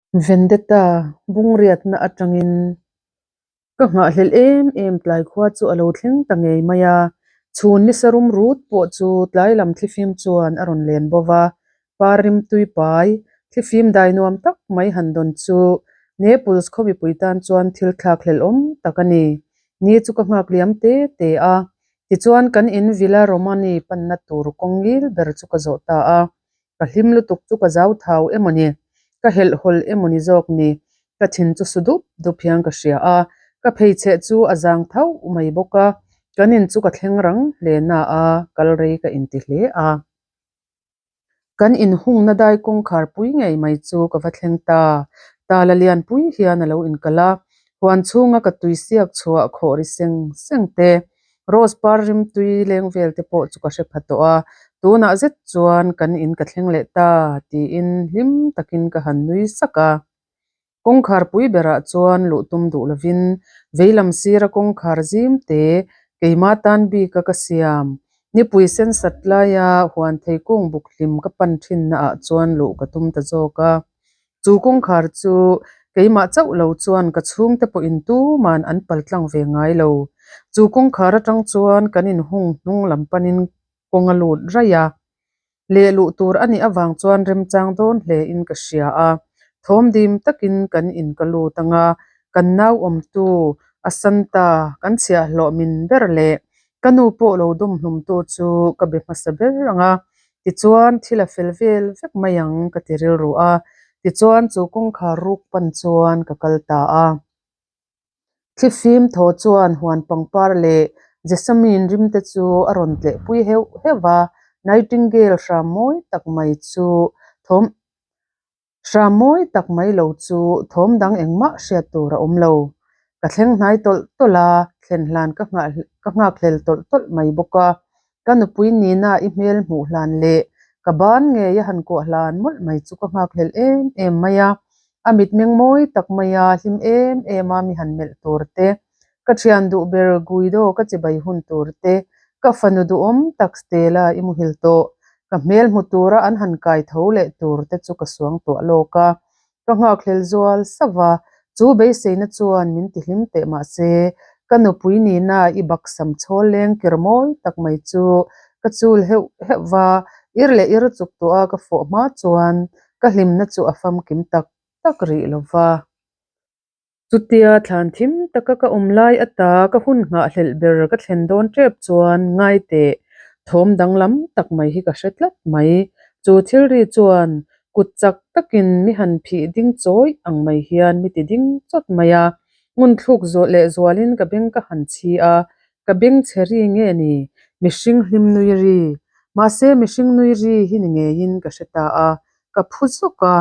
Vendetta bungriatna atangin ka nghahhlelh em em tlai khua chu a lo thleng ta ngei mai a, chhun nisa rum rut pawh chu tlai lam thlifim chuan a rawn len bo va, par rimtui pai thlifim dai nuam tak mai han dawn chu Naples khaw mipui tan chuan thil thlakhlelh awm tak a ni. Ni chu ka nghak liam te te a, tichuan kan in Villa Romani panna tur kawng ngil ber chu ka zawh ta a. Ka hlim lutuk chu ka zau thau emaw ni, ka helh hawlh emaw ni zawk ni, ka thin chu su dup dup hian ka hria a, ka pheichheh chu a zang thauh mai bawk a, kan in chu ka thleng rang hle na a, kal rei ka inti hle a. Kan inhungna dai kawngkhar pui ngei mai chu ka va thleng ta, tala lian pui hian a lo inkalh a, huan chhunga ka tui siak chhuah khawh ri seng seng te, Rose par rimtui leng vel te pawh chu ka hre pha tawh a, tunah zet chuan kan in ka thleng leh ta tiin hlim takin ka han nui sak a. Kawngkhar pui berah chuan luh tum duh lovin veilam sira kawngkhar zim te keimah tan bika ka siam. Nipui sen sat laia huan thei kung buk hlim ka pan thinna ah chuan luh ka tum ta zawk a. Chu kawngkhar chu keimah chauh lo chuan ka chhungte pawhin tuman an pal tlang ve ngai lo. Chu kawngkhar atang chuan kan inhung hnung lam panin kawng a lut raih a. Leh luh tur a nih avang chuan remchang dawn hle in ka hria a. Thawm dim takin kan in ka lut ang a, kan nau awmtu a Santa kan chhiahhlawh min ber leh ka nu pawh lo dawm hlumtu chu ka be hmasa ber ang a. Tichuan thil a fel vel vek mai ang ka ti rilru a, tichuan chu kawngkhar ruk pan chuan ka kal ta a. Thlifim thaw chuan huan pangpar leh Jessamine rimte chu a rawn tlehpui heuh heuh va, Nightingale hram mawi tak mai chu thawm Hram mawi tak mai lo chu thawm dang engmah hriat tur a awm lo. Ka thleng hnai tawlh tawlh a, thlen hlan ka nghah ka nghakhlel tawlh tawlh mai bawk a. Ka nupui Nina i hmel hmuh hlan leh ka ban ngei a han kuah hlan mawlh mai chu ka nghakhlel em em mai a. A mitmeng mawi tak mai a, hlim em em a mi han melh tur te, Ka thian duh ber Guido ka chibai hun tur te, ka fanu duhawm tak Stella i muhil tawh. Ka hmel hmu tura an han kai tho leh tur te chu ka suang tuah lawk a. Ka nghakhlel zual sauh va, chu beiseina chuan min ti hlim teh mah se, ka nupui Nina i baksam chhawl leng kir mawi tak mai chu ka chul heuh heuh va, ir leh ir chuk tuah a ka fawh hma chuan ka hlimna chu a famkim tak tak rih lo va. Chutia thlan thim taka ka awm lai ata ka hun nghahhlelh ber ka thlen dawn tep chuan ngai teh thawm danglam tak mai hi ka hre tlat mai. Chu thil ri chuan kut chak takin mi han phih ding chawih ang mai hian mi ti ding chawt mai a. Ngun thluk zawh leh zualin ka beng ka han chhi a, ka beng chhe ri nge ni? Mihring hlim nui ri. Mahse mihring nui ri hi ni ngeiin ka hre ta a, ka phu zawk a.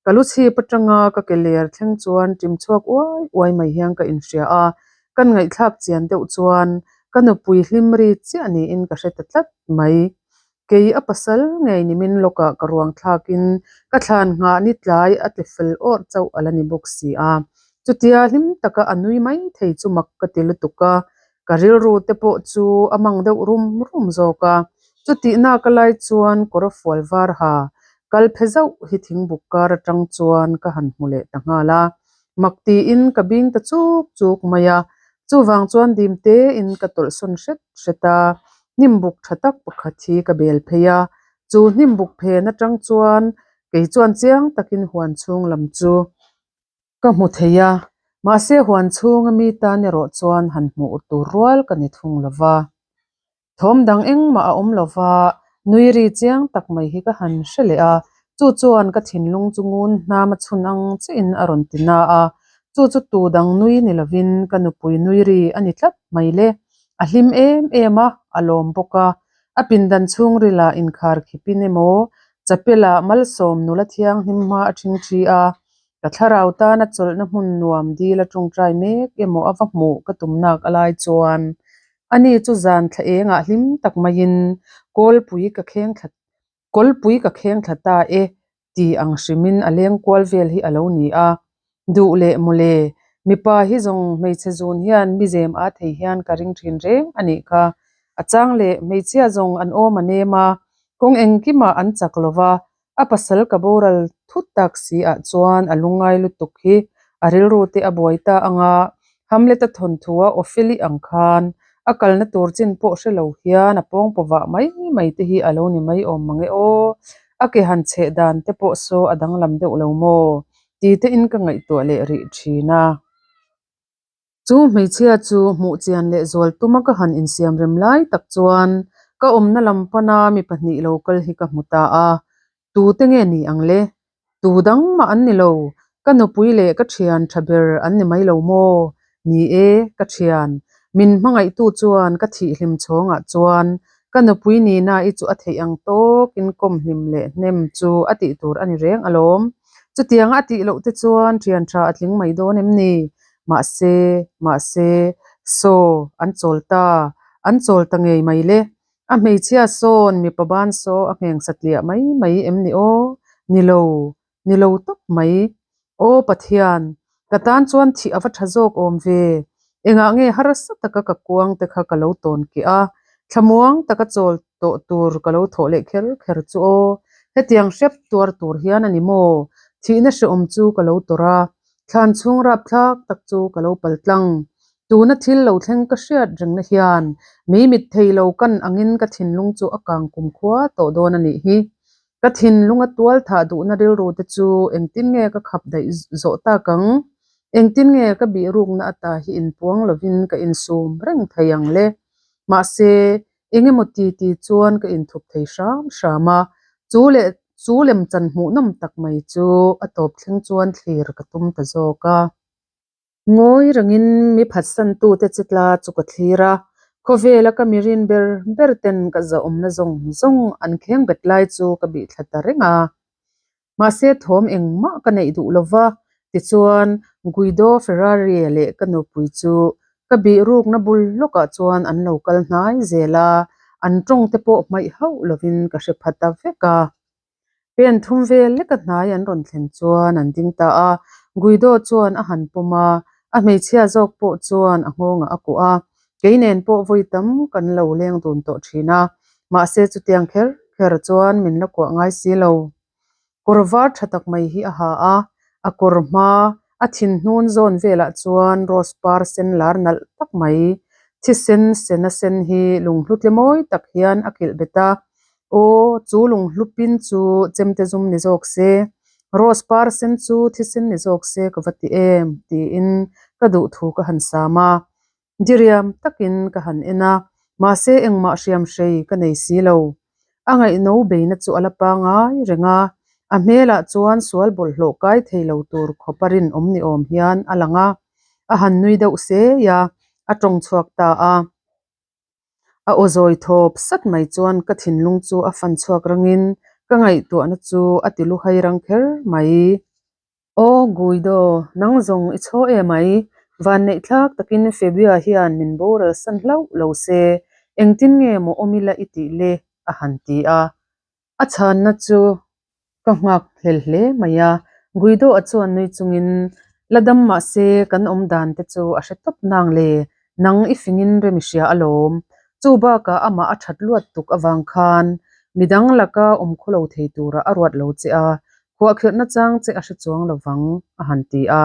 Ka lu chhip atanga ka ke ler thleng chuan ṭim chhuak uai uai mai hian ka inhria a, kan ngaihthlak chian deuh chuan ka nupui hlim ri chiah niin ka hre ta tlat mai. Kei a pasal ngei nimin lawkah ka ruang thlakin ka thlan nghah ni tlai a ti fel awrh chauh a la ni bawk si a, chutia hlim taka a nui mai thei chu mak ka ti lutuk a, Ka rilru te pawh chu a mang deuh rum rum zawk a, chutihna ka lai chuan kawr a fual var ha, kal phe zauh hi thingbuk kar atang chuan ka han hmu leh ta nghal a, mak tiin ka bing ta chuk chuk mai a, chuvang chuan dim tein ka tawlhsawn hret hret a, hnimbuk tha tak pakhat hi ka bel phei a, chu hnimbuk phen atang chuan kei chuan chiang takin huan chhung lam chu Ka hmu thei a, mahse huan chhunga mi tan erawh chuan han hmuh tur rual ka ni thung lo va. Thawm dang engmah a awm lo va, nui ri chiang tak mai hi ka han hre leh a, chu chuan ka thinlung chu ngun hnam a chhun ang chiahin a rawn ti na a, chu chu tu dang nui ni lovin ka nupui nui ri a ni tlat mai le. A hlim em em a, a lawm bawk a, a pindan chhungrilah inkhar khipin emaw chapel-ah malsawm nula thianghlim hma a ṭhingṭhi a, Ka thlarau tana chawlhna hmun nuam dil a tawngtai mek emaw a va hmuh ka tum nak a lai chuan ani chu zan thla engah hlim tak maiin kawlpui ka kheng thla kawlpui ka kheng thla ta e tih ang hrimin a leng kual vel hi a lo ni a. Duh leh mawle, mipa hi zawng hmeichhe zun hian mi zem a thei hian ka ring thin reng a nih kha. A chang leh hmeichhia zawng an awm a nem a, kawng engkimah an chak lo va. A pasal ka boral thut tak si ah chuan a lungngai lutuk hi a rilru te a buai ta ang a, Hamlet-a thawnthua Opheli ang khan a kalna tur chin pawh hre lo hian a pawng pawvah mai mai te hi a lo ni mai awm mang e aw, a ke han chheh dan te pawh saw a danglam deuh lo maw? Ti te in ka ngaihtuah leh rih thin a. Chu hmeichhia chu hmuh chian leh zual tuma ka han insiam rem lai tak chuan ka awmna lam pana mi pahnih lo kal hi ka hmu ta a, tute nge ni ang le? Tu dang mah an ni lo, ka nupui leh ka thian tha ber an ni mai lo maw? Ni e, ka thian, min hmangaihtu chuan ka thih hlim chhawngah chuan ka nupui Nina-i chu a theih ang tawkin kawm hlim leh hnem chu a tih tur a ni reng alawm. Chutianga a tih loh te chuan thian tha a tling mai dawn em ni? Mahse, mahse, saw, an chawl ta, an chawl ta ngei mai le. A hmeichhia sawn mipa ban saw a ngheng satliah mai mai em ni aw? Ni lo, ni lo tawp mai. Aw Pathian, ka tan chuan thih a va tha zawk awm ve. Engah nge harsa taka ka kuang te kha ka lo tawn keh a, thlamuang taka chawl tawh tur ka lo thawh leh kher kher chu aw. Hetiang hrep tuar tur hian a ni maw? Thihna hrehawm chu ka lo tawrh a, thlan chhung rapthlak tak chu ka lo paltlang. Tuna thil lo thleng ka hriat rengna hian mei mit thei lo kan angin ka thinlung chu a kang kumkhua tawh dawn a nih hi. Ka thinlunga tual thah duhna rilru te chu engtin nge ka khap daih zawh tak ang? Engtin nge ka bihrukna ata hi inpuang lovin ka insum reng thei ang le? Mahse, engemaw ti ti chuan ka inthup thei hram hram a, chu leh chu lemchan hmuhnawm tak mai chu a tawp thleng chuan thlir ka tum ta zawk a. Ngawi rengin mi phatsantute che tla chu ka thlir a, khawvela ka mirin ber ber ten ka zahawmna zawng zawng an kheng bet lai chu ka bih thla ta reng a. Mahse thawm engmah ka neih duh lo va, tichuan Guido Ferrari leh ka nupui chu ka bih rukna bul lawkah chuan an lo kal hnai zel a, an tawng te pawh hmaih hauh lovin ka hre pha ta vek a. Pen thum vel leka hnai an rawn thlen chuan an ding ta a, Guido chuan a han pawm a, a hmeichhia zawk pawh chuan a nghawngah a kuah a, kei nen pawh vawi tam kan lo leng dun tawh thin a, mahse chutiang kher kher chuan min la kuah ngai si lo. Kawr var tha tak mai hi a ha a, a kawr hma a thin hnun zawn velah chuan rose par sen lar nalh tak mai, thisen sena sen hi lunghlu tle mawi tak hian a kilh bet a, Aw, chu lunghlu pin chu chemte zum ni zawk se, rose par sen chu thisen ni zawk se ka va ti em? tiin ka duh thu ka han sam a. Diriam takin ka han en a, mahse engmah hriam hrei ka nei si lo. A ngaihno beina chu a la pangai reng a, a hmelah chuan sual bawlhhlawh kai thei lo tur khawpa rinawm ni awm hian a lang a, a han nui deuh sei a, a tawng chhuak ta a. A aw zawi thawp sat mai chuan ka thinlung chu a fan chhuak rangin ka ngaihtuahna chu a ti luhai rang kher mai. Aw Guido, nang zawng i chhaw e mai. Vanneih thlak takin Fabia hian min boral san hlauh lo se, engtin nge maw awm ila i tih le? a han ti a. A chhanna chu ka nghak hlel hle mai a, Guido-a chuan nui chungin, La dam mah se kan awm dan te chu a hre tawp nang le, nang i fingin rem i hria alawm. Chu bakah amah a that luat tuk avang khan midang laka awm khaw lo thei turah a ruat lo che a, khuahkhirhna chang che a hre chuang lo vang, a han ti a.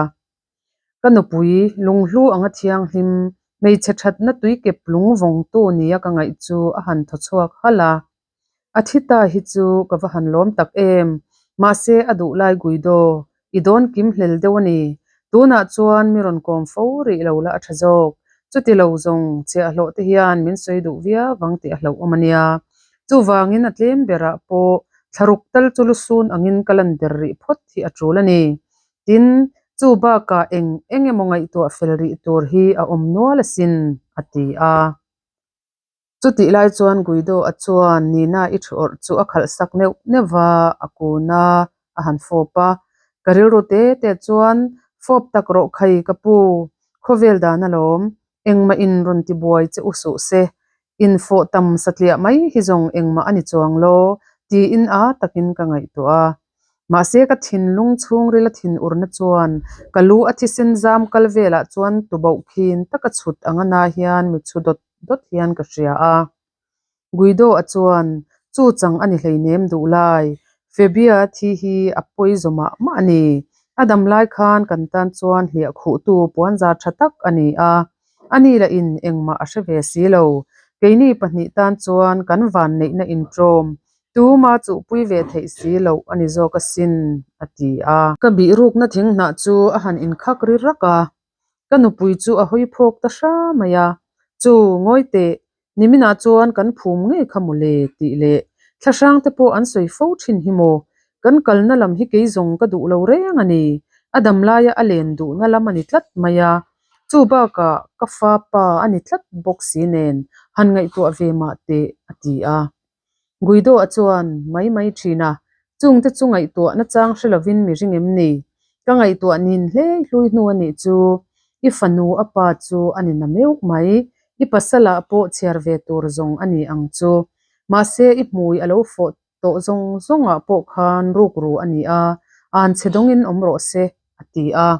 Ka nupui, lunghlu anga thianghlim, hmeichhe thatna tuikep lung vawngtu nia ka ngaih chu a han thaw chhuak halh a. A thi ta hi chu ka va han lawm tak em! Mahse, a duh lai Guido, i dawn kim hlel deuh a ni. Tunah chuan mi rawn kawm fo rih lo la a tha zawk. Chuti lo zawng chhiahhlawh te hian min sawi duh viau vang tih a hlauhawm a nia. Chuvangin a tlem berah pawh thlaruk tal chu lusun angin ka lan der rih phawt hi a tul a ni. Tin, chu bakah eng eng emaw ngaihtuah fel rih tur hi a awm nual asin, a ti a. Chutih lai chuan Guido-a chuan Nina i thu awrh chu a khalh sak neuh neuh va, a kun a, a han fawp a. Ka rilru te te chuan, Fawp tak rawh khai ka pu, khawvel dan alawm, engmah in rawn ti buai che u suh se, infawh tam satliah mai hi zawng engmah a ni chuang lo, tiin a takin ka ngaihtuah a. Mahse ka thinlung chhungrila thin urna chuan ka lu a thisen zam kal velah chuan tuboh khin taka chhut anga na hian mi chhu dawt dawt hian ka hria a. Guido-a chuan, Chu chang a ni hleinem duh lai. Febia thi hi a pawi zaw mah mah a ni. A dam lai khan kan tan chuan hliah khuhtu puanzar tha tak a ni a. A ni lah in engmah a hre ve si lo. Keini pahnih tan chuan kan vanneihna intrawm tuma chuhpui ve theih si loh a ni zawk asin, a ti a. Ka bihrukna thing hnah chu a han inkhak ri rak a. Ka nupui chu a hawi phawk ta hra mai a. Chu, ngawi teh, Niminah chuan kan phum ngei kha mawle tih leh thlahrang te pawh an sawi fo thin hi maw? Kan kalna lam hi kei zawng ka duh lo reng a ni. A dam laia a len duhna lam a ni tlat mai a. Chu bakah ka fa pa a ni tlat bawk si nen han ngaihtuah ve mah teh a ti a. Guido-a chuan mai mai thin a, chungte chu ngaihtuah nachang hre lovin mi ring em ni? Ka ngaihtuah nin hlei hlui hnu a nih chu i fanu a pa chu a ni na meuh mai, i pasalah pawh chhiar ve tur zawng a ni ang chu. Mahse i hmui a lo fawh tawh zawng zawngah pawh khan rukru a ni a, an chhe dawngin awm rawh se, a ti a.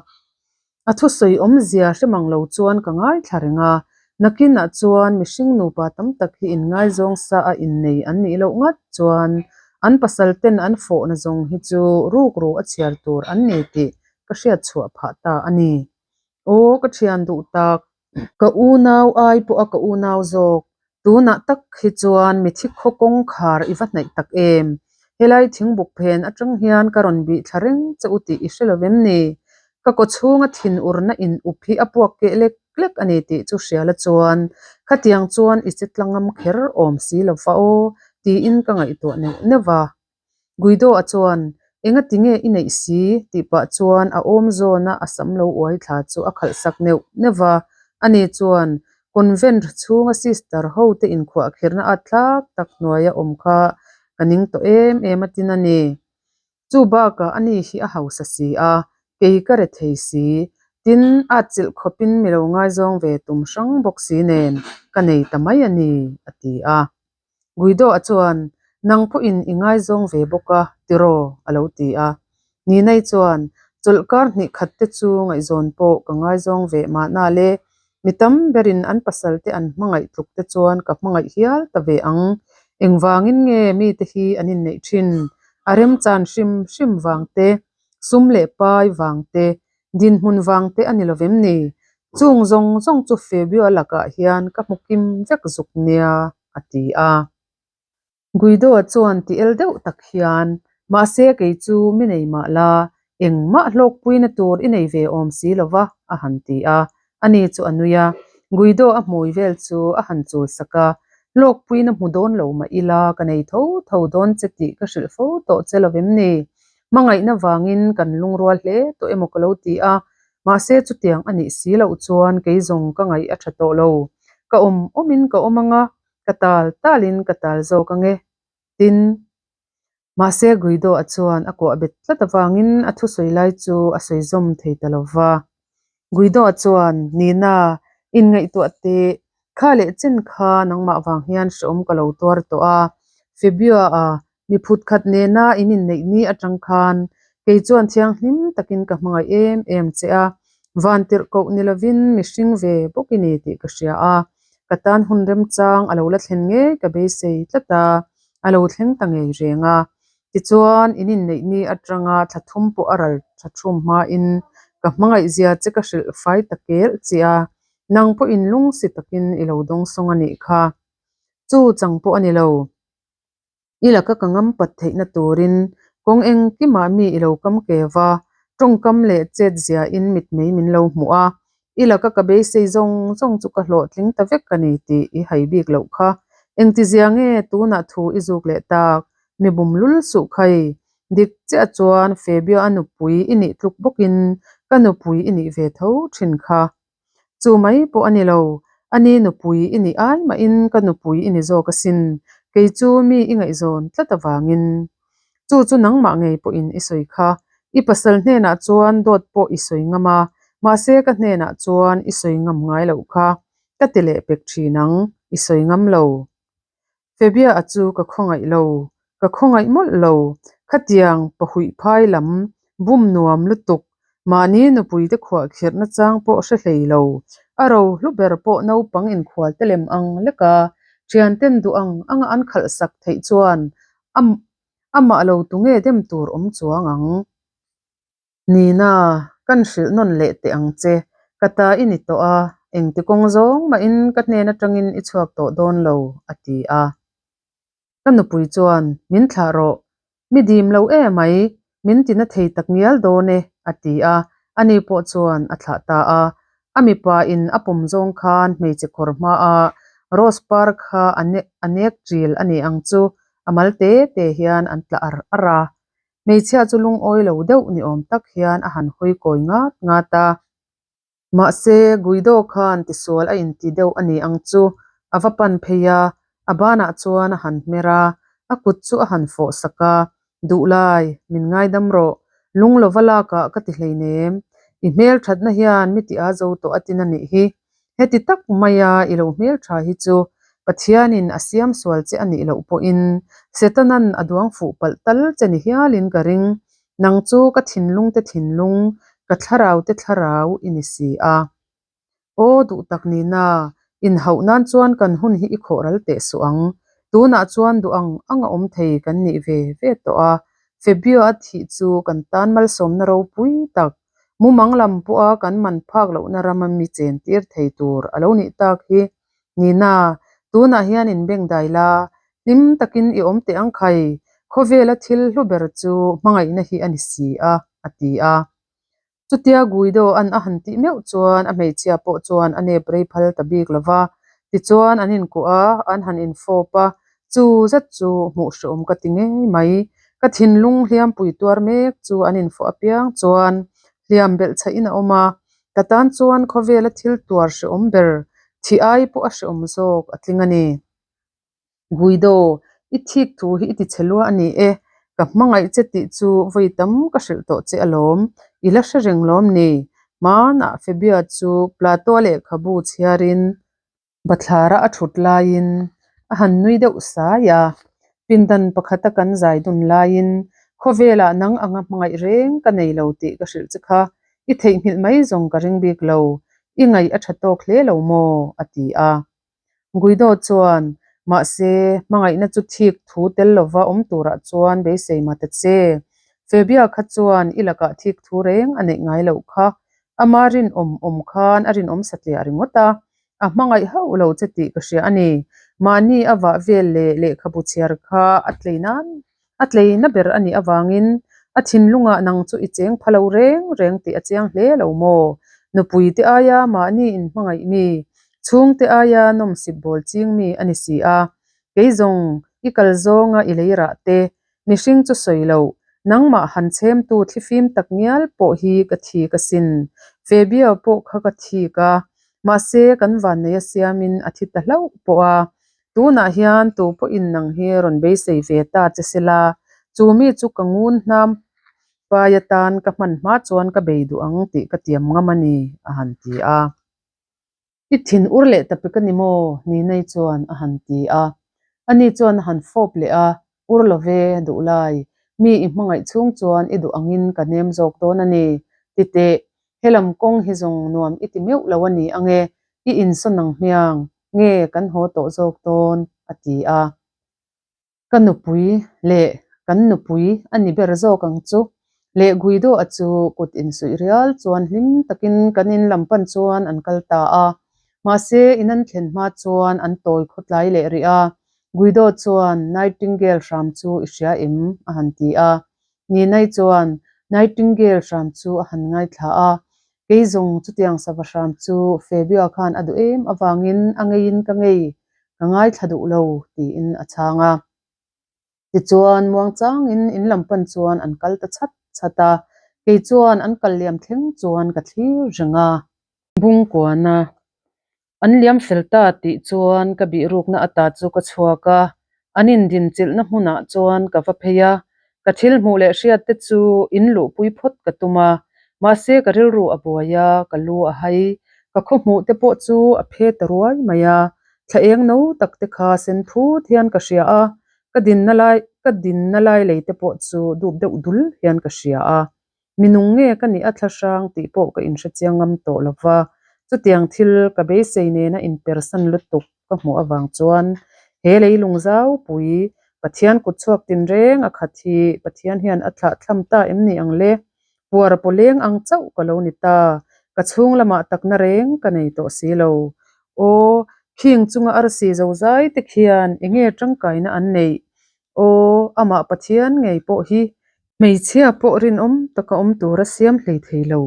A thusawi awmzia hre mang lo chuan ka ngaithla reng a, nakinah chuan mihring nupa tam tak hi inngaizawng sa a innei an nih loh ngat chuan an pasal ten an fawhna zawng hi chu rukru a chhiar tur an ni tih ka hriat chhuah phah ta a ni. Aw ka thian duh tak, ka unau ai pawh a ka unau zawk, Tunah tak hi chuan mithi khaw kawngkhar i va hnaih tak em? Helai thingbuk phen atang hian ka rawn bih thla reng che u tih i hre lo vem ni? Ka kaw chhunga thin urna in up hi a puak keh lek lek a ni tih chu hria la chuan khatiang chuan i che tlangam kher awm si lo va aw tiin ka ngaihtuah neuh neuh va. Guido-a chuan, Enga tinge i neih si? tih pah chuan a awm zawna a sam lo uai thla chu a khalh sak neuh neuh va. Ani chuan, Convent chhunga sister ho te inkhuahkhirhna at thlak tak hnuaia awm kha ka ning tawh em em a tin a ni. Chu bakah ani hi a hausa si a, kei ka re thei si. Tin, at chilh khawpin mi lo ngaizawng ve tum hrang bawk si nen ka nei ta mai a ni, a ti a. Guido-a chuan, Nang pawhin i ngaizawng ve bawk a, tiraw? a lo ti a. Ninai chuan, Chawlhkar hnih khat te chu ngaihzawn pawh ka ngaizawng ve mahna le. Mi tam berin an pasal te an hmangaih tluk te chuan ka hmangaih hial ta ve ang. Engvangin nge mite hi an inneih thin? A remchan hrim hrim vang te, sum leh pai vang te, Dinhmun vang te a ni lovem ni? Chung zawng zawng chu Fabio lakah hian ka hmu kim vek zuk nia, a ti a. Guido-a chuan ti el deuh tak hian, Mahse kei chu mi nei mah la, engmah hlawkpuina tur i nei ve awm si lo va, a han ti a. Ani chu a nui a, Guido-a hmui vel chu a han chul sak a, Hlawkpuina hmu dawn lo mah ila ka nei tho tho dawn che tih ka hrilh fo tawh che lovem ni? Hmangaihna vangin kan lungrual hle tawh emaw ka lo ti a, mahse chutiang a nih si loh chuan kei zawng ka ngaih a tha tawh lo. Ka awm awmin ka awm ang a, ka tal talin ka tal zawk ang e. Tin, mahse Guido-a chuan a kuah bet tlat avangin a thusawi lai chu a sawi zawm thei ta lo va. Guido-a chuan, Nina, inngaihtuah teh, kha leh chen kha nangmah vang hian hrehawm ka lo tuar tawh a, Febua-a Mi phut khat nena in inneih ni atang khan kei chuan thianghlim takin ka hmangaih em em che a, van tirh koh ni lovin mihring ve bawk i ni tih ka hria a, ka tan hun remchang a lo la thlen ngei ka beisei tlat a, a lo thleng ta ngei reng a. Tichuan, in inneih ni atanga thla thum pawh a ral tha thum hmain ka hmangaih zia che ka hrilh fai ta kelh che a, nang pawhin lungsi takin i lo dawngsawng a nih kha. Chu chang pawh a ni lo. I laka ka ngam pat theihna turin kawng engkimah mi i lo kam ke va, tawngkam leh chet ziain mitmei min lo hmuh a, i laka ka beisei zawng zawng chu ka hlawhtling ta vek a ni tih i hai bik loh kha. Engtizia nge tunah thu i zuk leh tak? Mi bum lul suh khai. Dik chiah chuan Fabio a nupui i nih tluk bawkin ka nupui i nih ve tho thin kha. Chu mai pawh a ni lo, ani nupui i nih ai mahin ka nupui i ni zawk asin, kei chu mi i ngaihzawn tlat avangin. Chu chu nangmah ngei pawhin i sawi kha, i pasal hnenah chuan dawt pawh i sawi ngam a, mahse ka hnenah chuan i sawi ngam ngai loh kha, ka ti leh pek thin ang, i sawi ngam lo. Febia a chu ka khawngaih lo, ka khawngaih mawlh lo. Khatiang pahuih phai lam bum nuam lutuk, mahni nupuite khuahkhirh nachang pawh hre hlei lo. A ro hlu ber pawh naupang inkhual te lem ang lek a, thianten duh ang anga an khalh sak theih chuan a. Amah lo tu nge dem tur awm chuang ang? Nina, kan hrilh nawn leh teh ang che. Ka ta i ni tawh a, engti kawng zawng mahin ka hnen atangin i chhuak tawh dawn lo, a ti a. Ka nupui chuan, Min thlah rawh. Mi dim lo e mai, min tina thei tak ngial dawn e, a ti a. Ani pawh chuan a thlah ta a. A mipa in a pawm zawng khan hmeichhe khawr hmaa rose par kha a nek ṭil a ni ang chu, a mal te te hian an tla ar ar a. Hmeichhia chu lungawi lo deuh ni awm tak hian a han hawi kawi ngat ngat a. Mahse, Guido khan tisual a inti deuh a ni ang chu, a va pan phei a, a banah chuan a han hmer a, a kut chu a han fawh sak a, Duhlai, min ngaidam rawh, lung lova lakah ka ti hleinem, i hmelthatna hian mi ti a zo tawh a tin a nih hi. Heti tak maia i lo hmeltha hi chu Pathianin a siam sual che a nih loh pawhin Setanan a duang fuh palh tal che ni hialin ka ring. Nang chu ka thinlung te thinlung, ka thlarau te thlarau i ni si a. Aw duh tak nina, inhauh nan chuan kan hun hi i khawh ral teh suh ang. Tunah chuan duh ang ang a awm thei kan nih ve ve tawh a. Febio a thih chu kan tan malsawmna ropui tak. Mumang lam pawha kan man phak lohna rama mi chen tir thei tur a lo nih tak hi. Nina, tunah hian in beng dai la, hlim takin i awm teh ang khai, khawvela thil hlu ber chu hmangaihna hi a ni si a, a ti a. Chutia Guido an a han tih meuh chuan a hmeichhia pawh chuan a nep rei phal ta bik lo va. Tichuan an inkuah a, an han infawp a, chu zet chu hmuh hrehawm ka ti ngei mai. Ka thinlung hliampui tuar mek chu an infawh apiang chuan hliam belh chhaih in a awm a, ka tan chuan khawvela thil tuar hrehawm ber thi ai pawh a hrehawm zawk a tling a ni. Guido, i thik thu hi i ti chhe lua a ni e, ka hmangaih che tih chu vawi tam ka hrilh tawh che alawm, i la hre reng lawm ni? Hmanah Fabia chu Plato-a lehkhabu chhiarin Bathlara a thut laiin a han nui deuh sai a, pindan pakhata kan zai dun laiin khawvelah nang anga hmangaih reng ka nei lo tih ka hrilh che kha, i theihnghilh mai zawng ka ring bik lo, i ngaih a tha tawk hle lo maw? a ti a. Guido chuan, Mahse, hmangaihna chu thik thu tel lova awm turah chuan beisei mah ta che. Fabia kha chuan i lakah thik thu reng a neih ngai loh kha. Ama rinawm awm khan a rinawm satliah ringawt a, a hmangaih hauh lo che tih ka hria a ni. Mahni a vah vel leh lehkhabu chhiar kha a tlei nan a tleina ber a nih avangin a thinlungah nang chu i cheng pha lo reng reng tih a chiang hle lo maw? Nupui te aia mahni in hmangaih mi, chhungte aia nawmsip bawl ching mi a ni si a. Kei zawng i kal zawnga i lei rah te, mihring chu sawi loh, nangmah han chhemtu thlifim tak ngial pawh hi ka thik asin. Fabio pawh kha ka thik a, mahse kan vannei a siamin a thi ta hlauh pawh a. Tunah hian tu pawhin nang hi rawn beisei ve ta che sela, chu mi chu ka ngun hnam pai atan ka hman hma chuan ka bei duh ang tih ka tiam ngam a ni, a han ti a. I thin ur leh ta pek a ni maw? Ninai chuan a han ti a. Ani chuan a han fawp leh a, Ur lo ve, duhlai. Mi i hmangaih chhung chuan i duh angin ka nem zawk dawn a ni. Ti teh, helam kawng hi zawng nuam i ti meuh lo a ni ang e, i insawn ang hmiang, nge kan haw tawh zawk dawn? a ti a. Ka nupui leh kan nupui a ni ber zawk ang chu. Leh Guido-a chu kut insuih rial chuan hlim takin kan in lam pan chuan an kal ta a. Mahse, in an thlen hma chuan an tawi khawtlai leh rih a. Guido chuan Nightingale hram chu i hria em? a han ti a. Ninai chuan Nightingale hram chu a han ngaithla a. Kei zawng chutiang sava hram chu Fabio khan a duh em avangin a ngeiin ka ngei, ka ngaithla duh lo, tiin a chhang a. Tichuan, muangchangin in lam pan chuan an kal ta chhat chhat a, kei chuan an kal liam thleng chuan ka thlir reng a. Bungkuana an liam fel ta tih chuan ka bihrukna ata chu ka chhuak a, an indinchilhna hmunah chuan ka va phei a, ka thil hmuh leh hriat te chu in luhpui phawt ka tum a, mahse ka rilru a buai a, ka lu a hai, ka khaw hmuh te pawh chu a phe ta ruai mai a, thla eng no tak te kha sen phut hian ka hria a, ka dinna lai ka dinna lai lei te pawh chu dup deuh dul hian ka hria a, mi nung nge ka nih a thla hrang tih pawh ka inhre chiang ngam tawh lo va, chutiang thil ka beisei nena inpersan lutuk ka hmuh avang chuan he leilung zau pui Pathian kut chhuak tinreng a khat hi Pathian hian a thlah thlam ta em ni ang le? Puar pawleng ang chauh ka lo ni ta, ka chhung lamah takna reng ka nei tawh si lo. Aw, khing chunga arsi zozai te khian enge tangkaina an neih? Aw, amah Pathian ngei pawh hi hmeichhia pawh rinawm taka awm tura siam hlei thei lo.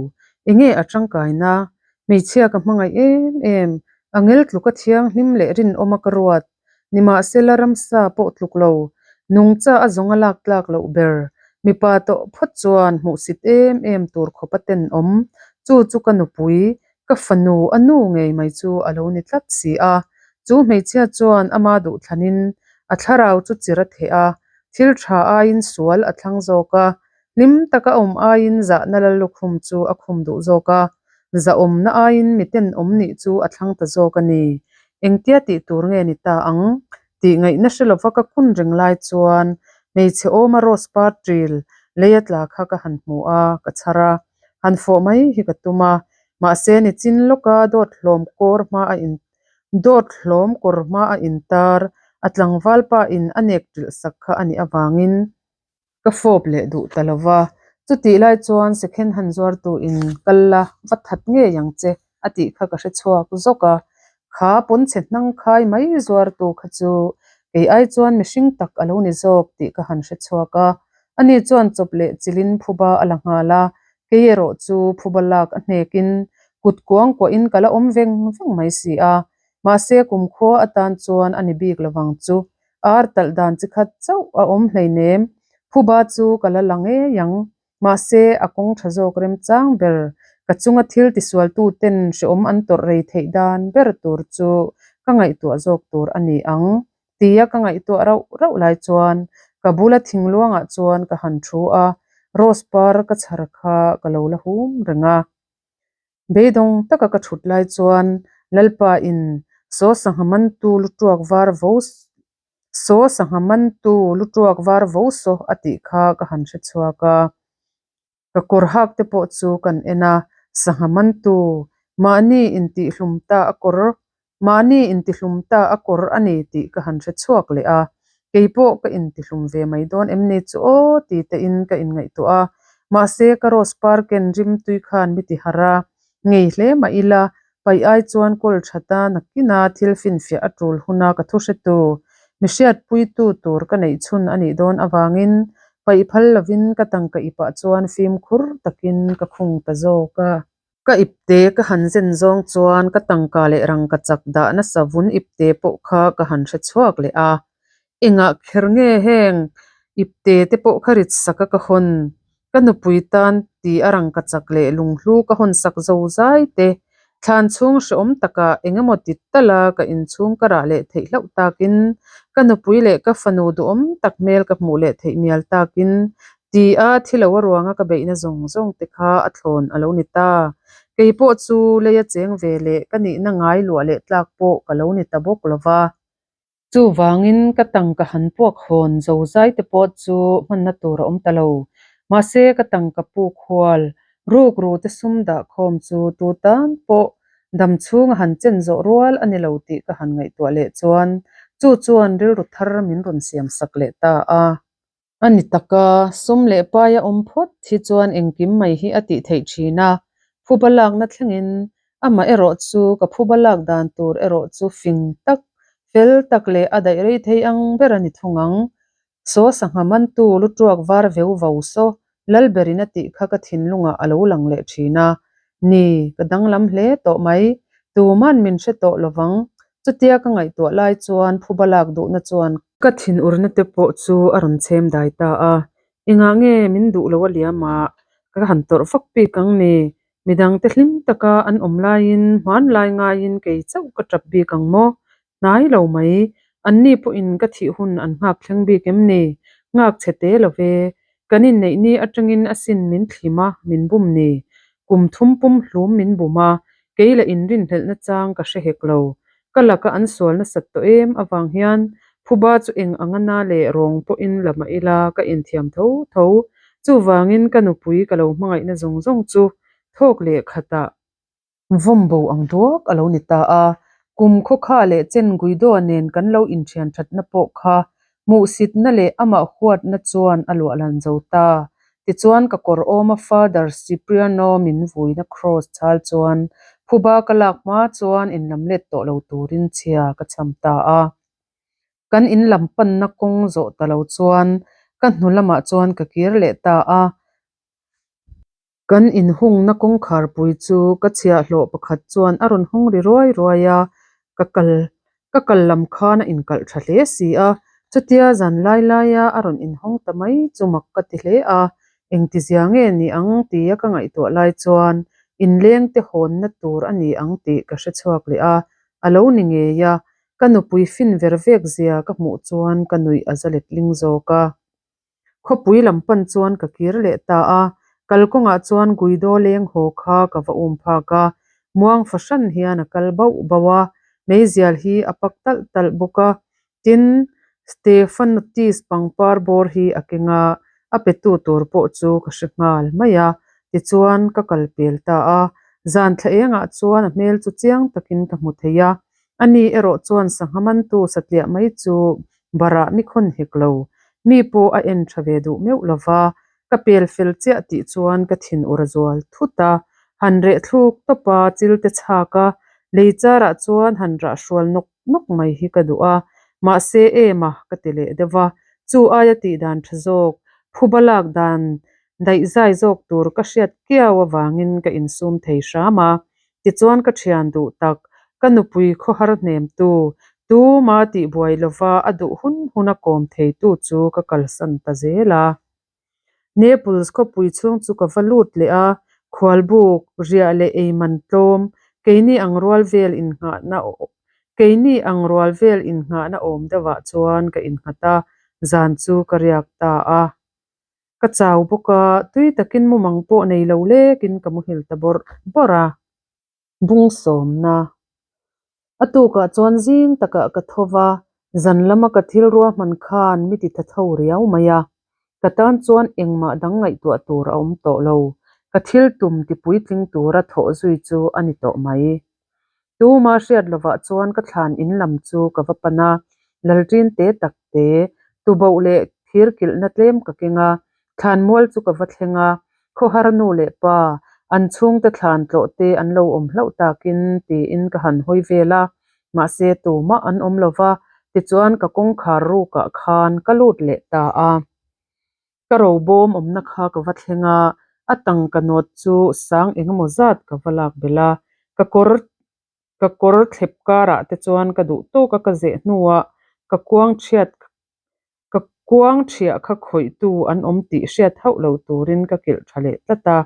Enge a tangkaina? Hmeichhia ka hmangaih em em, a ngel tluka thianghlim leh rinawma ka ruat. Nimahsela ramsa pawh tluk lo, nungcha a zawng a lak tlak loh ber. Mipa tawh phawt chuan hmuhsit em em tur khawp a tenawm. Chu chu ka nupui, ka fanu a nu ngei mai chu a lo ni tlat si a. Chu hmeichhia chuan ama duhthlanin a thlarau chu chir a theh a, thil tha aiin sual a thlang zawk a, hlim taka awm aiin zahna lal lukhum chu a khum duh zawk a, zahawmna aiin miten awm nih chu a thlang ta zawk a ni. Engtia tih tur nge ni ta ang? Tih ngaihna hre lova ka kun reng lai chuan hmeichhe awma rose par ṭil leia tla kha ka han hmu a, ka chhar a, han fawh mai hi ka tum a, mahse nichin lawka dawt hlawm kawr hma a in dawt hlawm kawr hma a intar a tlangval pa in a nek ṭilh sak kha a nih avangin ka fawp leh duh ta lo va. Chutih lai chuan second hand zuartu in kal la va that ngei ang che a tih kha ka hre chhuak zawk a. Kha pawnchhe hnang khai mai zuartu kha chu kei ai chuan mihring tak a lo ni zawk tih ka han hre chhuak a. Ani chuan chawp leh chilhin phuba a la nghal a, kei erawh chu phuba lak a hnekin kut kuang kuahin ka la awm veng veng mai si a. Mahse kumkhua atan chuan a ni bik lovang chu. Ar talh dan chi khat chauh a awm hleinem. Phuba chu ka la la ngei ang. Mahse, a kawng tha zawk remchang ber, ka chunga thil tisualtu ten hrehawm an tawrh rei theih dan ber tur chu ka ngaihtuah zawk tur a ni ang, tia ka ngaihtuah rauh rauh lai chuan ka bula thingluangah chuan ka han thu a, rose par ka chhar kha ka lo la hum reng a. Beidawng taka ka thut lai chuan Lalpa in saw sangha mantu lu tuak var vo Saw sangha mantu lu tuak var vo saw a tih kha ka han hre chhuak a. Ka kawr hak te pawh chu kan en a, sangha mantu mahni intihhlum ta a kawr mahni intihlum ta a kawr a ni tih ka han hre chhuak leh a. Kei pawh ka intihlum ve mai dawn em ni chu aw ti tein ka inngaihtuah a. Mahse ka rose par ken rim tui khan mi ti harh a, ngei hle mah ila Paih ai chuan kawl thata nakkina thil finfiah a tul huna ka thu hretu, mi hriatpuitu tur ka neih chhun a nih dawn avangin paih phal lovin ka tangka ipah chuan fimkhur takin ka khung ta zawk a. Ka ipte ka han zen zawng chuan ka tangka leh rangka chak dah nasa vun ipte pawh kha ka han hre chhuak leh a. Engah kher nge heng ipte te pawh kha rit saka ka hawn? Ka nupui tan ti a rangka chak leh lunghlu ka hawn sak zo zai te, thlan chhung hrehawm takah eng emaw ti tala ka inchhung ka rah leh theih hlauh takin, ka nupui leh ka fanu duhawm tak hmel ka hmuh leh theih mial takin ti a thilo a ruanga ka beihna zawng zawng te kha a thlawn a lo ni ta. Kei pawh chu lei a cheng ve leh ka nihna ngai luah leh tlak pawh ka lo ni ta bawk lova. Chuvangin ka tangka han puak hawn zozai te pawh chu hmanna tur a awm ta lo. Mahse ka tangka puk hual rukru te sum dah khawm chu tu tan pawh dam chhunga han chen zawh rual a ni lo tih ka han ngaihtuah leh chuan chu chuan rilru thar min rawn siam sak leh ta a. A ni tak a, sum leh paia awm phawt hi chuan engkim mai hi a tih theih thin a, phuba lakna thlengin amah erawh chu ka phuba lak dan tur erawh chu fing tak, fel tak leh a daih rei thei ang ber a ni thung ang. Saw sangha mantu lu tuak var veu vo saw Lalberin a tih kha ka thinlungah a lo lang leh thin a, ni, ka danglam hle tawh mai, tuman min hre tawh lovang, chutia ka ngaihtuah lai chuan phuba lak duhna chuan Ka thinurna te pawh chu a rawn chhem dai ta a, engah nge min duh lo a liam a, ka han tawrh vak bik ang ni, midang te hlim taka an awm laiin hmanlai ngaiin kei chauh ka tap bik ang maw? Hnai lo mai, anni pawhin ka thih hun an nghak thleng bik em ni? Nghak chhe te lo ve, kan inneih ni atangin a sin min thlim a, min bum ni. Kum thum pum hlum min bum a, kei la inrinhlelhna chang ka hre hek lo. Ka laka an sual nasat tawh em avang hian phuba chu eng anga na leh rawng pawhin la mah ila ka inthiam tho tho. Chuvangin ka nupui ka lo hmangaihna zawng zawng chu thawk leh khatah vawm bo ang duak a lo ni ta a. Kum khawkha leh chen Guido-a nen kan lo inthian thatna pawh kha Hmuhsitna leh amah huatna chuan a luahlan zo ta. Tichuan ka kawr awma Father Cipriano min vuina cross chal chuan phuba ka lak hma chuan inlam let tawh lo turin chhia ka cham ta a. Kan in lam panna kawng zawh ta lo chuan ka hnu lamah chuan ka kir leh ta a. Kan inhungna kawngkharpui chu ka chhiahhlawh pakhat chuan a rawn hawng ri ruai ruai a, ka kal ka kal lam khan a inkalh tha hle si a, chutia zan lai laia a rawn inhawng ta mai chu mak ka ti hle a, engtizia nge ni ang tia ka ngaihtuah lai chuan inleng te hawnna tur a ni ang tih ka hre chhuak leh a, a lo ni ngei a, ka nupui fin ver vek zia ka hmuh chuan ka nuih a za letling zawk a. Khawpui lam pan chuan ka kir leh ta a, kalkawngah chuan Guido leng haw kha ka va um phak a, muang fahran hian a kal bauh bauh a, meizial hi a pak talh talh bawk a, tin, Stephanotis pangpar bawr hi a keng a, a petu tur pawh chu ka hre nghal mai a, tichuan ka kal pel ta a, zan thla engah chuan a hmel chu chiang takin ka hmu thei a, ani erawh chuan sangha mantu satliah mai chu Barah mi khawn hek lo. Mi pawh a en tha ve duh meuh lo va, ka pel fel chiah tih chuan ka thin ur a zual thut a. Han reh thluk tawp a, chil te chhak a, lei charah chuan han rah hrual nawk nawk mai hi ka duh a. Mahse em a, ka ti leh deuh va, chu aia tih dan tha zawk, phuba lak dan daihzai zawk tur ka hriat kiau avangin ka insum thei hram a. Tichuan ka thian duh tak, ka nupui khawhar hnemtu, tuma tihbuai lova a duh hun huna kawm theitu chu ka kalsan ta zel a. Naples khawpui chhung chu ka va lut leh a, khualbuk, riah leh ei man tlawm, keini ang rual vel innghahna keini ang rual vel innghahna awm deuhah chuan ka innghat a, zan chu ka riak ta a. Ka chau bawk a, tui takin mumang pawh nei lo lekin ka muhil ta bawrh bawrh a. Bung sawmna. A tukah chuan zing takah ka tho va, zan lama ka thil ruahman khan mi ti tha tho riau mai a. Ka tan chuan engmah dang ngaihtuah tur a awm tawh lo, ka thil tum ti puitling tura thawh zui chu a ni tawh mai. Tuma hriat lovah chuan ka thlan in lam chu ka va pan a, lalṭin te tak te, tuboh leh thir kilhna tlem ka keng a, thlan mual chu ka va thleng a, khawhar nu leh pa, an chhungte thlan tlawh te an lo awm hlauh takin tiin ka han hawi vel a, mahse tumah an awm lova, tichuan ka kawngkhar rukah khan ka lut leh ta a. Ka robawm awmna kha ka va thleng a, a tangka nawt chu sang engemaw zat ka va lak belh a, ka kawr ka kawr thlep karah te chuan ka duh tawk a ka zeh hnuah ka kuang chhiat ka kuang thiah kha khawihtu an awm tih hriat hauh lo turin ka kilh tha leh tlat a.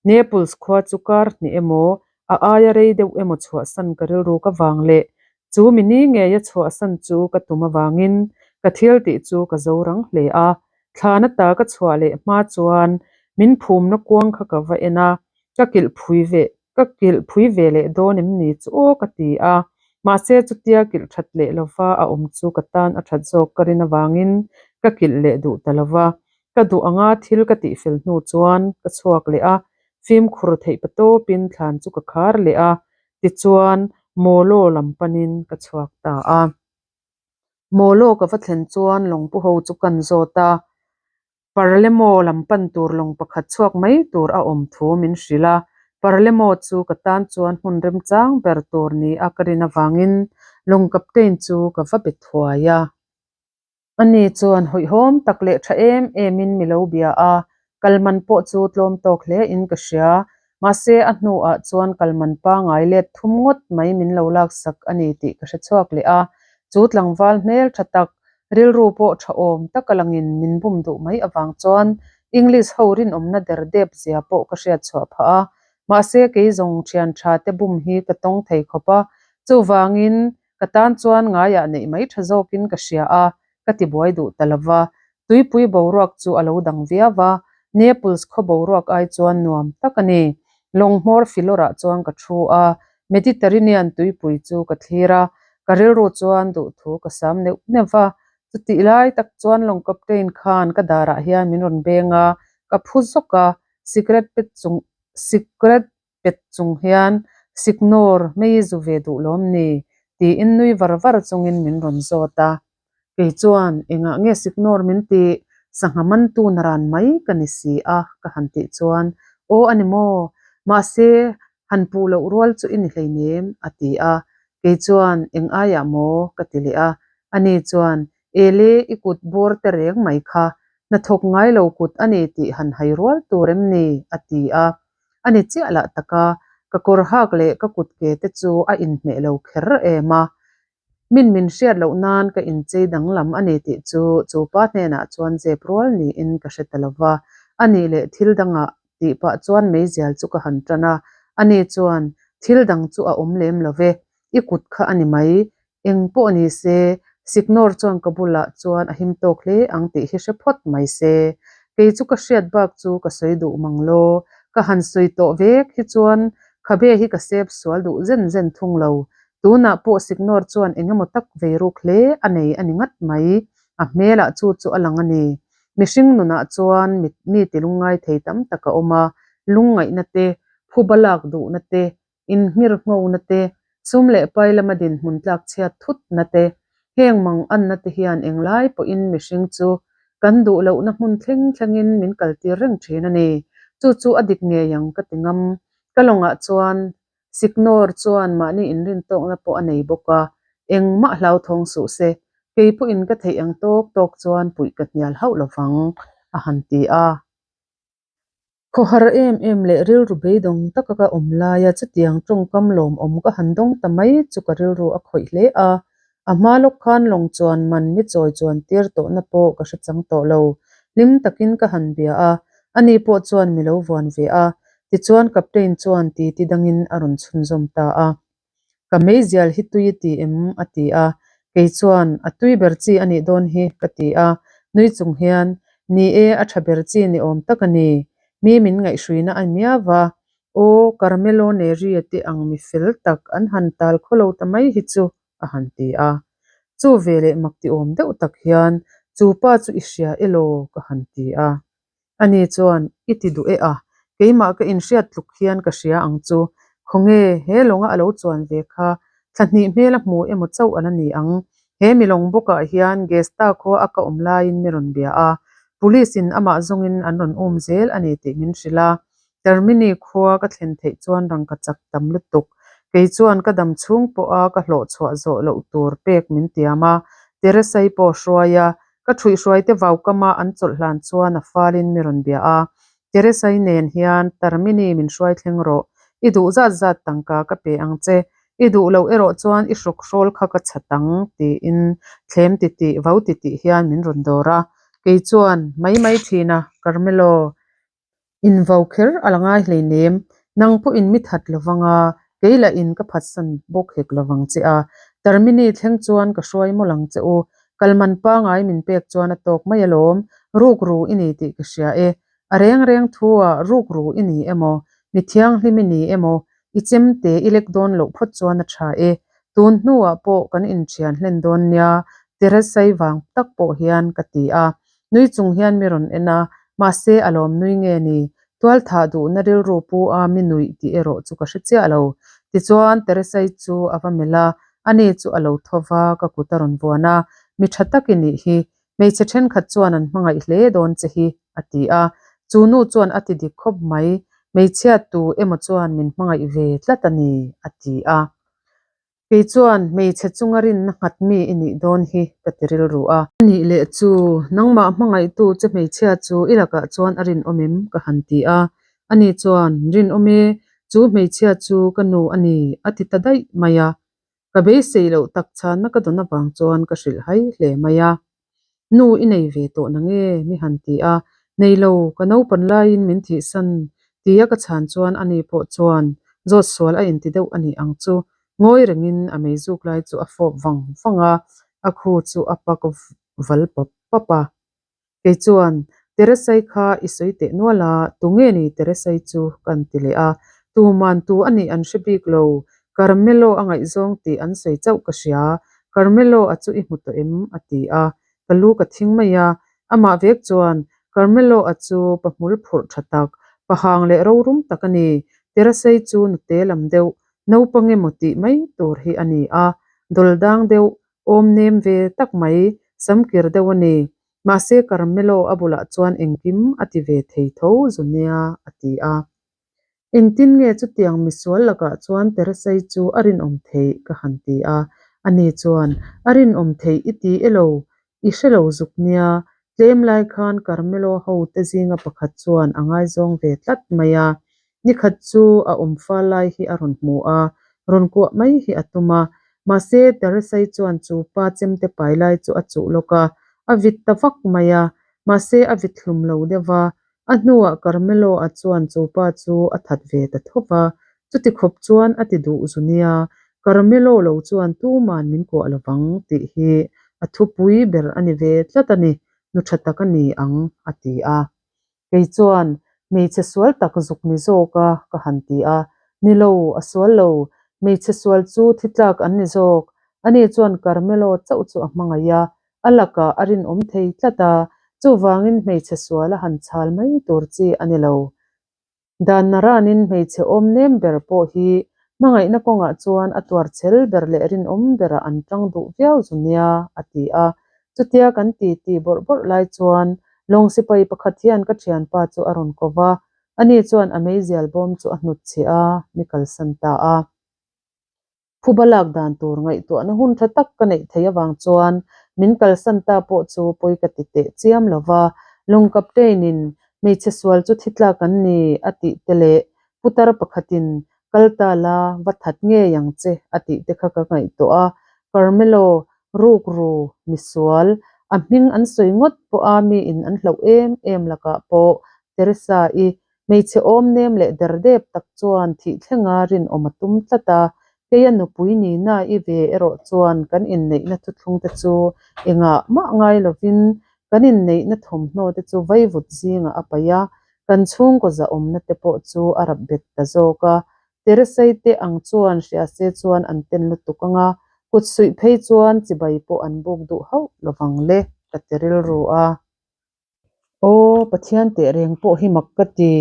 Naples khua chu kar hnih emaw a aia rei deuh emaw chhuahsan ka rilru ka vang leh Chu mi ni ngeia chhuahsan chu ka tum avangin ka thil tih chu ka zo rang hle a, thlana ta ka chhuah leh hma chuan min phumna kuang kha ka va en a, ka kilh phui ve ka kilh phui ve leh dawn em ni chu aw ka ti a, mahse chutia kilh that leh lova a awm chu ka tan a that zawk ka rin avangin ka kilh leh duh ta lova, ka duh anga thil ka tihfel hnu chuan ka chhuak leh a, fimkhur theih patawpin thlan chu ka khar leh a, Tichuan, Mawlaw lam panin ka chhuak ta a. Mawlaw ka va thlen chuan lawngpu ho chu kan zawt a, Parlemo lam pan tur lawng pakhat chhuak mai tur a awm thu min hrilh a. Parlemo chu ka tan chuan hmun remchang ber tur ni a ka rin avangin lawng captain chu ka va be thuai a. Ani chuan hawihhawm tak leh tha em emin mi lo bia a, kalman pawh chu tlawm tawk hle in ka hria. Mahse a hnuah chuan kalman pangai let thum ngawt mai min lo laksak a ni tih ka hre chhuak leh a. Chu tlangval hmel tha tak, rilru pawh tha awm taka langin min bum duh mai avang chuan English ho rinawmna der dep zia pawh ka hriat chhuah phah a. Mahse kei zawng thian tha te bum hi ka tawng thei khawp a, chuvangin Ka tan chuan ngaiah neih mai tha zawkin ka hria a, ka ti buai duh ta lo va. Tuipui boruak chu a lo dang viau a, Naples khaw boruak ai chuan nuam tak a ni. Lawng hmawr filawrah chuan ka thu a, Mediterranean tuipui chu ka thlir a, ka rilru chuan duhthu ka sam neuh neuh va. Chutih lai tak chuan lawng captain khan ka darah hian min rawn beng a, ka phu zawk a, cigarette pet chung cigarette pet chung hian Signor mei zu ve duh lawm ni? tiin nui var var chungin min rawn zawt a. Kei chuan, Engah nge Signor min tih? Sangha mantu naran mai ka ni si a, ka han tih chuan, Aw a ni maw? Mahse, han puh loh rual chu i ni hleinem, a ti a. Kei chuan, Eng aiah maw? ka ti leh a. Ani chuan, Ele, i kut bawr te reng mai kha, hnathawk ngai lo kut a ni tih han hai rual tur em ni? a ti a. A ni chiah lah tak a, ka kawr hak leh ka kut ke te chu a inhmeh lo kher em a. Min min hriat loh nan ka inchei danglam a ni tih chu chu pa hnenah chuan zep rual niin ka hre ta lo va. A nih leh thil dangah tih pah chuan meizial chu ka han tan a. Ani chuan, Thil dang chu a awm lem lo ve, i kut kha a ni mai. Eng pawh ni se, Signor chuan ka bulah chuan a him tawk hle ang tih hi hre phawt mai se. Kei chu ka hriat bak chu ka sawi duh mang lo. Ka han sawi tawh vek hi chuan khabe hi ka sep sual duh zen zen thung lo. Tunah pawh Signor chuan eng emaw tak vei ruk hle a nei a ni ngat mai. A hmelah chu chu a lang a ni. Mihring nunah chuan mi ti lungngai thei tam tak a awm a, lungngaihna te, phuba lak duhna te, inngirhngona te, sum leh pai lama dinhmun tlak chhiat thutna te, heng mang anna te hian englai pawhin mihring chu kan duh lohna hmun thleng thlengin min kaltir reng thin a ni. Chu chu a dik ngei ang ka ti ngam. Ka lawngah chuan Signor chuan mahni inrintawkna pawh a nei bawk a, engmah hlauthawng suh se, kei pawhin ka theih ang tawk tawk chuan puih ka hnial hauh lovang, a han ti a. Khawhar em em leh rilru beidawng taka ka awm laia chutiang tawngkam lawmawm ka han dawng ta mai chu ka rilru a khawih hle a. A hma lawk khan lawng chuan man mi chawi chuan tir tawhna pawh ka hre chang tawh lo. Hlim takin ka han bia a, ani pawh chuan mi lo vuan ve a. Tichuan Captain chuan titi dangin a rawn chhunzawm ta a. Ka meizial hi tui i ti em? a ti a. Kei chuan, A tui ber chi a nih dawn hi, ka ti a. Nui chung hian, Ni e, a tha ber chi ni awm tak a ni. Mi min ngaihhruina a miau va. Aw, Carmelo Neri-a te ang mi fel tak an han tal khaw lo ta mai hi chu, a han ti a. Chu veleh mak ti awm deuh tak hian, Chu pa chu i hria elaw? ka han ti a. Ani chuan, I ti duh e a, keimah ka inhriat tluk hian ka hria ang chu. Khawnge, he lawnga a lo chuan ve kha thla hnih hmel a hmu emaw chauh a la ni ang. He mi lawng bawkah hian Gesta khua a ka awm laiin mi rawn bia a, Police in amah zawngin an rawn um zel a ni tih min hrilh a. Termini khua ka thlen theih chuan rangka chak tam lutuk. Kei chuan ka dam chhung pawha ka hlawh chhuah zawh loh tur pek min tiam a, Teresai pawh hruai a, Ka ṭhuihhruaite vaukama an chawlh hlan chuan a falin mi rawn bia a, Teresai nen hian Termini min hruai thleng rawh, i duh zat zat tangka ka pe ang che, i duh loh erawh chuan i hruk hrawl kha ka chhat ang, tiin thlem titih vau titih hian min rawn dawr a, kei chuan, Mai mai ṭhin a, Carmelo, Invo kher a la ngai hleinem, nang pawhin mi that lovang a, kei lah in ka phatsan bawk hek lovang che a. Termini thleng chuan ka hruai mawlh ang che u, kalman pangai min pek chuan a tawk mai alawm, ruk ru i ni tih ka hria e. A reng reng thu ah ruk ru i ni emaw, mi thianghlim i ni emaw, i chemte i lek dawn loh phawt chuan a tha e. Tun hnuah pawh kan inthian hlen dawn nia, Teresai vang tak pawh hian ka ti a. Nui chung hian mi rawn en a, mahse a lawm nui nge ni? Tual thah duhna rilru pu a mi nuih tih erawh chu ka hre chiah lo. Tichuan Teresai chu a va melh a, ani chu a lo tho va, ka kut a rawn vuan a, Mi tha tak i nih hi, hmeichhe thenkhat chuan an hmangaih hle dawn che hi, a ti a. Chu nu chuan a ti dik khawp mai, Hmeichhia tu emaw chuan min hmangaih ve tlat a ni, a ti a. Kei chuan hmeichhe chunga rinna nghat mi i nih dawn hi ka ti rilru a. A nih leh chu, nangmah hmangaihtu che hmeichhia chu i lakah chuan a rinawm em? ka han ti a. Ani chuan, Rinawm e, chu hmeichhia chu ka nu a ni, a ti ta daih mai a. Ka beisei loh tak chhanna ka dawn avang chuan ka hrilh hai hle mai a. Nu i nei ve tawh na nge? mi han ti a. Nei lo, ka naupan laiin min thihsan tia ka chhan chuan ani pawh chuan zawt sual a inti deuh a nih ang chu. Ngawi rengin a meizuk lai chu a fawp vang vang a, a khu chu a pak val pap pap a. Kei chuan, Teresai kha i sawi teh nual a, tunge ni Teresai chu? ka an ti leh a. Tuman tu a nih an hre bik lo, Carmelo a ngaihzawng tih an sawi chauh ka hria. Carmelo a chu i hmu tawh em? a ti a. Ka lu ka thing mai a. Amah vek chuan, Carmelo a chu pa hmul phurh tha tak, pa hang leh rorum tak a ni. Teresai chu nute lam deuh, naupang emaw tih mai tur hi a ni a. Dawldang deuh, Awm nem ve tak mai. Samkir deuh a ni. Mahse Carmelo a bulah chuan engkim a ti ve thei tho zu nia, a ti a. Engtin nge chutiang misual lakah chuan Teresai chu a rinawm theih? ka han ti a. Ani chuan, A rinawm theih i ti elo? I hre lo zuk nia, tlem lai khan Carmelo ho te zinga pakhat chuan a ngaizawng ve tlat mai a. Nikhat chu a awm fal lai hi a rawn hmu a, rawn kuah mai hi a tum a. Mahse, Teresai chuan chu pa chemte pai lai chu a chuh lawk a, a vit ta vak mai a. Mahse, a vit hlum lo deuh va, a hnuah Carmelo-a chuan chu pa chu a that ve ta tho va. Chuti khawp chuan a ti duh zu nia, Carmelo lo chuan tuman min kuah lo vang tih hi a thupui ber a ni ve tlat a ni, nu tha tak a ni ang, a ti a. Kei chuan, Hmeichhe sual tak zuk ni zawk a, ka han ti a. Ni lo, a sual lo. Hmeichhe sual chu thi tlak an ni zawk. Ani chuan Carmelo chauh chu a hmangaih a, a lakah a rinawm thei tlat a, chuvangin hmeichhe sual a han chhal mai tur chi a ni lo. Dan naranin hmeichhe awm nem ber pawh hi hmangaihna kawngah chuan a tuar chel ber leh rinawm berah an tang duh viau zu nia, a ti a. Chutia kan ti ti bawrh bawrh lai chuan lawng sipai pakhat hian ka thianpa chu a rawn ko va, ani chuan a meizial bawm chu a hnutchhiah a, mi kalsan ta a. Phuba lak dan tur ngaihtuahna hun tha tak ka neih theih avang chuan min kalsan ta pawh chu pawi ka ti teh chiam lo va, lawng captain-in hmeichhe sual chu thi tlak an ni a tih te leh putar pakhatin kal ta la va that ngei ang che a tih te kha ka ngaihtuah a, Carmelo rukru misual a hming an sawi ngawt pawha miin an hlauh em em lakah pawh Teresa-i Hmeichhe awm nem leh derdep tak chuan thih thlenga rinawm a tum tlat a, keia nupui nihna i ve erawh chuan kan inneihna thuthlung te chu engah mah ngai lovin kan inneihna thawmhnaw te chu vaivut zingah a paih a, kan chhungkaw zahawmna te pawh chu a rap bet ta zawk a. Teresai te ang chuan hria se chuan an ten lutuk ang a, kut suih phei chuan chibai pawh an buk duh hauh lovang le, ka ti rilru a. Aw, Pathian teh reng pawh hi mak ka ti.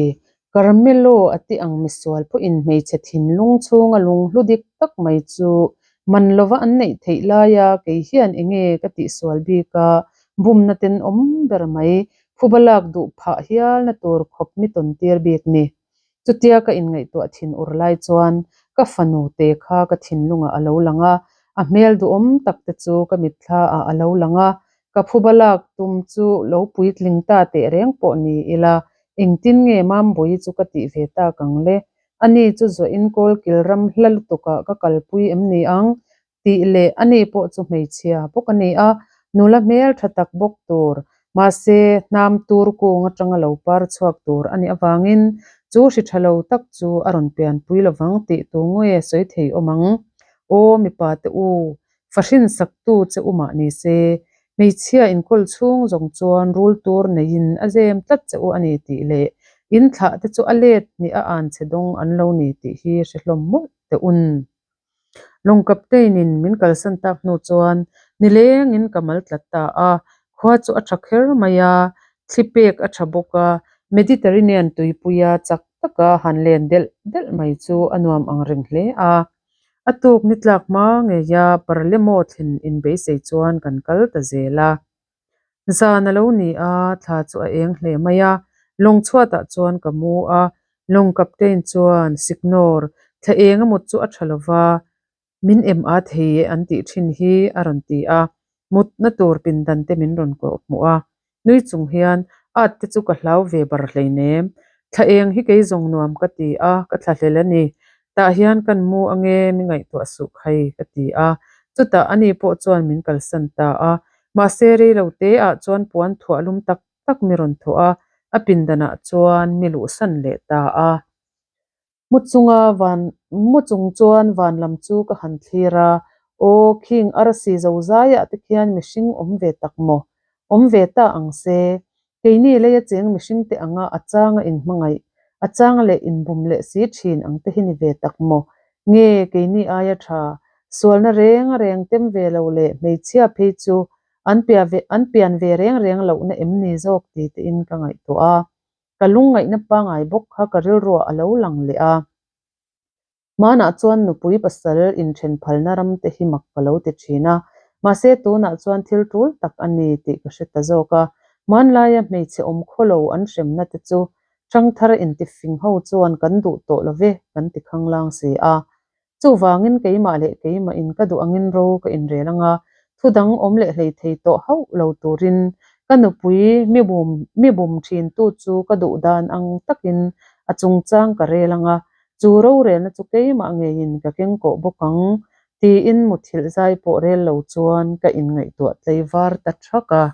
Carmelo a ti ang misual pawhin hmeichhe thinlung chhunga lunghlu dik tak mai chu man lova an neih theih laia kei hian enge ka tihsual bik a, bumna tenawm ber mai, phuba lak duh phah hialna tur khawp mi tawn tir bik ni. Chutia ka inngaihtuah thin ur lai chuan ka fanu te kha ka thinlungah a lo lang a, a hmel duhawm tak te chu ka mitthla ah a lo lang a, ka phuba lak tum chu lo puitling ta teh reng pawh ni ila, engtin nge Mambawi chu ka tih ve tak ang le? Ani chu zuahin kawlkil ram hla lutukah ka kalpui em ni ang? Tih leh ani pawh chu hmeichhia bawk a ni a, nula hmel tha tak bawk tur, mahse hnam tur kung atanga lo par chhuak tur a nih avangin chu hri tha lo tak chu a rawn pianpui lovang tih tu nge sawi thei awm ang. Aw mipa te u, fahrin saktu che u mah ni se, hmeichhia inkawl chhung zawng chuan rul tur neiin a zem tlat che u a ni tih leh in thlah te chu a let hnih a an che dawng an lo ni tih hi hre hlawm mawlh teh un. Lawng captain-in min kalsan tak hnu chuan nilengin ka mal tlat ta a, khua chu a tha kher mai a, thli pek a tha bawk a, Mediterranean tuipuia chak taka han len delh delh mai chu a nuam ang reng hle a. A tuk ni tlak hma ngeia Parlemo thlen inbeisei chuan kan kal ta zel a. Zan a lo ni a, thla chu a eng hle mai a. Lawng chhuatah chuan ka mu a, lawng captain chuan, Signor, thla eng a mut chu a tha lo va, min em a thei e an tih thin hi, a rawn ti a. Mutna tur pindan te min rawn kawh hmuh a. Nui chung hian, At te chu ka hlau ve bar hleinem. Thla eng hi kei zawng nuam ka ti a, ka thla hlel a ni. Tah hian kan mu ange mi ngaihtuah suh khai, ka ti a. Chutah ani pawh chuan min kalsan ta a. Mahse rei lo te ah chuan puan thuah lum tak tak mi rawn thuah a, a pindanah chuan mi luhsan leh ta a. Mu chunga van mu chung chuan van lam chu ka han thlir a, aw khing arsi zo zaiah te khian mihring awm ve tak maw? Awm ve ta ang se, keini leia cheng mihring te anga a changa inhmangaih, a changa leh inbum leh si thin ang te hi ni ve tak maw? Nge keini aia tha, sualna reng reng tem ve lo leh hmeichhia phei chu an pia ve an pian ve reng reng lohna em ni zawk ti tein ka ngaihtuah a. Ka lungngaihna pangai bawk kha ka rilruah a lo lang leh a. Hmanah chuan nupui pasal inthen phalna ram te hi mak ka lo ti thin a. Mahse tunah chuan thil tul tak a ni tih ka hre ta zawk a. Hmanlaia hmeichhe awm khawlo an hremna te chu ṭhangthar intifing ho chuan kan duh tawh lo ve kan ti khanglang si a. Chuvangin keimah leh keimah in ka duh angin ro ka inrel anga thu dang awm leh hlei thei tawh hauh lo turin ka nupui mi bum mi bum thintu chu ka duh dan ang takin a chungchang ka rel anga chu rorelna chu keimah ngeiin ka keng kawh bawk ang tiin muthilh zai pawh rel lo chuan ka inngaihtuah tlei var ta thak a.